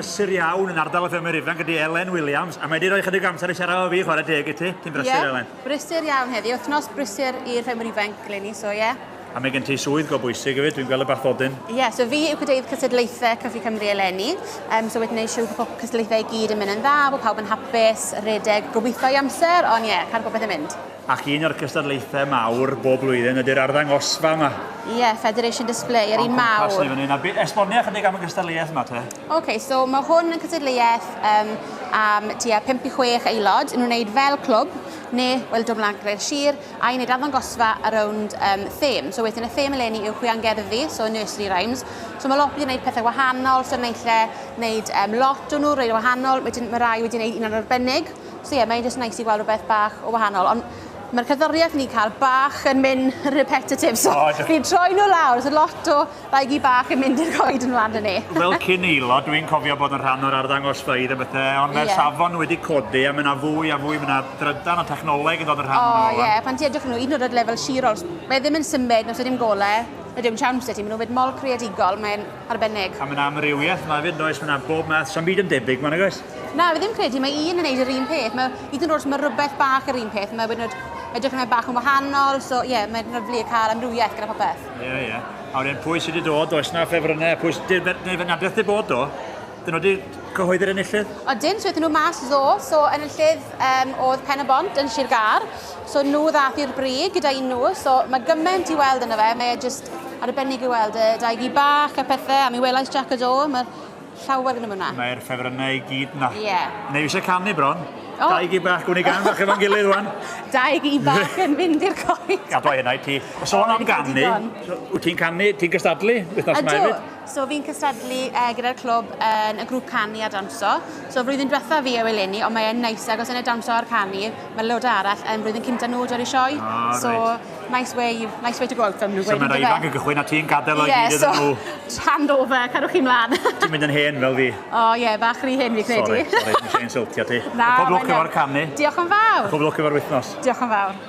brysur iawn yn ardal y ffermwyr ifanc ydy Elen Williams, a mae wedi rhoi chydig o amser i siarad efo fi, chwarae teg i ti. Ti'n brysur, yeah, Elen? Brysur iawn heddi, wythnos brysur i'r ffermwyr ifanc eleni, so ie. Yeah. A mae gen ti swydd go bwysig hefyd, dwi'n gweld y bathodyn. Ie, yeah, so fi yw cadeirydd cystadlaethau Cyfri Cymru eleni. Um, so wedi gwneud siŵr bod cystadlaethau i gyd yn mynd yn dda, bod pawb yn hapus, redeg gobeithio i amser, ond ie, yeah, cadw popeth yn mynd. Ac un o'r cystadlaethau mawr bob blwyddyn ydy'r arddangosfa yma. Ie, yeah, Federation Display, yr un mawr. O'n cwmpas ni fan hyn. A esbonia chydig am y gystadleuaeth yma te. OK, so mae hwn yn cystadleuaeth um, am tua 5 i 6 aelod. Nhw'n wneud fel clwb, neu, wel, dod mlaen gyda'r sir, a i wneud arddangosfa around um, theme. So wedyn y theme eleni yw chwiangerddi, so nursery rhymes. So mae lot wedi gwneud pethau wahanol, so naill e wneud um, lot o nhw, rei wahanol, wedyn mae rai wedi gwneud un arbennig. So ie, mae'n just nice i gweld rhywbeth bach o wahanol. Ond mae'r cerddoriaeth ni'n cael bach yn mynd repetitive, so oh, ni'n troi nhw lawr. So lot o raigi bach yn mynd i'r coed yn lan ni. Fel cyn aelod, dwi'n cofio bod yn rhan o'r arddangosfeydd a bethau, ond mae'r yeah. safon wedi codi a mae yna fwy a fwy, mae yna drydan a technoleg yn dod yn rhan oh, o'n. Ie, yeah. Pan ti edrych nhw, un o'r lefel sirol, mae e ddim yn symud, nos e ddim golau, na dim siawns 'da ti, maen nhw'n fyd mor creadigol, mae'n arbennig. A mae yna amrywiaeth yma hefyd, does, mae yna bob math, sa'm byd yn debyg, mae'n oes? Na, fi ddim credu, mae un yn neud yr un peth. Mae, hyd yn oed os mae rhywbeth bach yr un peth, mae wedi edrych yn bach yn wahanol, so ie, yeah, mae'n lyfli cael amrywiaeth gyda popeth. Ie, yeah, ie. Yeah. A wedyn, pwy sydd wedi dod? Oes na ffefrynnau? Pwy sydd wedi... Neu beth wedi bod do? Dyn nhw wedi cyhoeddi'r enillydd? Odyn, so aethon nhw mas ddo. So enillydd um, oedd Pen y Bont yn Sir Gâr. So nhw ddath i'r brig gyda un nhw. So mae gymaint i weld yna fe. Mae e just arbennig i weld y dau gi bach a pethau. A mi welais Jac y Do. Mae'r llawer yn hwnna. Mae'r ffefrynnau i gyd na. Ie. Yeah. Neu eisiau canu bron. Oh. Dau gi bach, gwn i gan bach efo'n gilydd wan. Dau gi bach yn mynd i'r coed. Gadw hynna i ti. Sôn am ganu, wyt ti'n canu, ti'n cystadlu wythnos yma hefyd? So fi'n cystadlu uh, gyda'r clwb yn y grŵp canu a dawnsio. So flwyddyn diwetha fi yw eleni, ond mae'n neis agos yn y dawnsio a'r canu, mae load arall yn blwyddyn cynta nhw dod i sioe. Oh, so right. Nice way, nice way to go out fel maen nhw'n So gweud. mae'n rhai ifanc yn gychwyn a ti'n gadael o i gyd iddyn nhw. So, hand over, cadwch chi mlaen. Ti'n mynd yn hen fel fi. O oh, ie, yeah, bach rhy hen fi credu. Sorry, sorry, nes i insultio ti. Na, Pob lwc efo'r canu. Diolch yn fawr. Pob lwc efo'r wythnos. Diolch yn fawr.